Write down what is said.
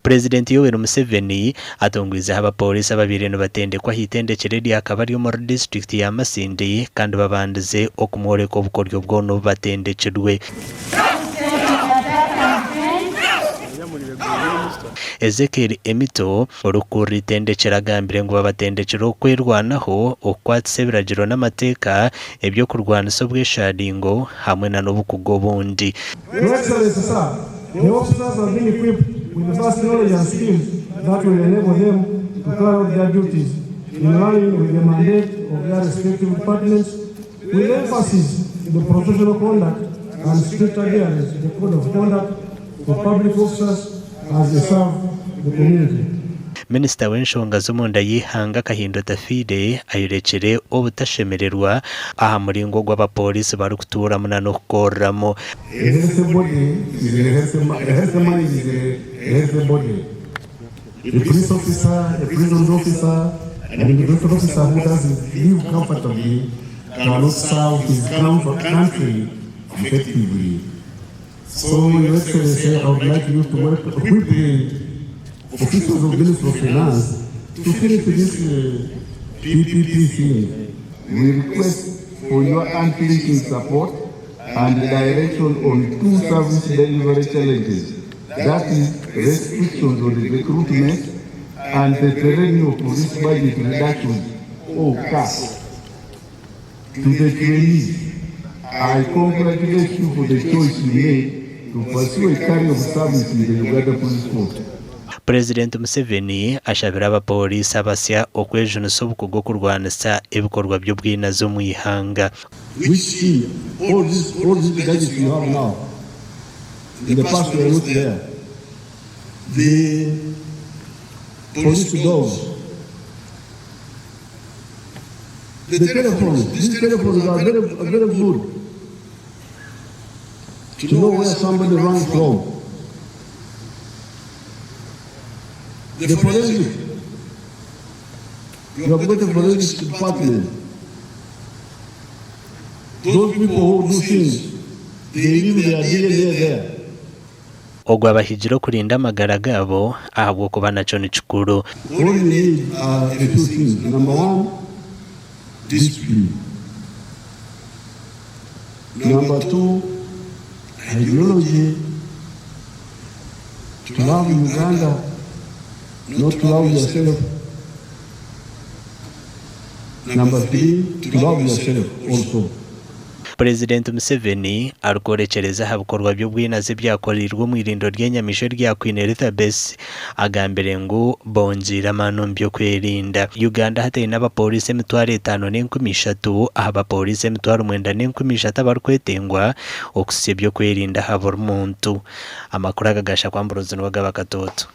Purezidenti Yoweri Museveni atongwizeho abapooriisi ababaire nibatendekwa aha itendekyero eryakaba riri omuri disiturikiti ya Masindi kandi babandize okumworeka obukoryo bwona obu batendekirwe. Ezekiel Emito, orikukurira itendekyero agambire ngu babatendekire okwerwanaho, okukwatisa ebiragiro n'amateeka, eby'okurwanisa obwesharingo hamwe na n'obukugu obundi. Your Excellency Sir, the officers have been equipped with vast knowledge and skills that will enable them to carry out their duties in line with the mandate of their respective departments with emphasis in the professional conduct and strict adherence to the code of conduct for public officers as they serve the community. Minisita w'enshonga z'omunda y'eihanga Kahinda Otafiire ayorekire obutashemererwa aha muringo ogu abapooriisi barikutuuramu na n'okukoreramu. A healthy body is a healthy a healthy mind is a healthy body. A police officer, a prisons officer, an immigration officer who doesn't live comfortably cannot serve his country effectively. So, Your Excellency, I would like you to work with the officials of Ministry of Finance to finish this uh, PPP thing. We request for your unflinching support and direction on two service delivery challenges, that is, restrictions on the recruitment and the perennial police budget reductions or cuts. To the trainees, I congratulate you for the choice you made to pursue a career of service in the Uganda Police Force. Purezidenti Museveni ashabire abapooriisi abasya okwejunisa obukugu okurwanisa ebikorwa by'obwinazi omu ihanga. Which see all these, all these gadgets you have now, in the past were not there. The police dogs, The telephones, these telephones are very, very good to know where somebody ran from. The forensic, you have got a forensic department. Those people who do things, they leave their DNA there. Ogwo abahigire okurinda amagara gaabo ahabw'okuba nakyo ni kikuru. All you need are the two things, number one, discipline, number two, ideology, to love Uganda, not to love yourself, number three, to love yourself also. Purezidenti Museveni arikworekyereza aha bikorwa by'obwinazi ebyakoreirwe omu eirindiro ry'enyamaishwa erya Queen Elizabeth agambire ngu bongyeire amaani omu by'okwerinda. Uganda hati eine abapooriisi 53,000 aha bapooriisi 90,300 abarikwetengwa okuhitsya eby'okwerinda aha buri muntu. Amakuru aga gashakwa Ambrose Niwagaba Katoto.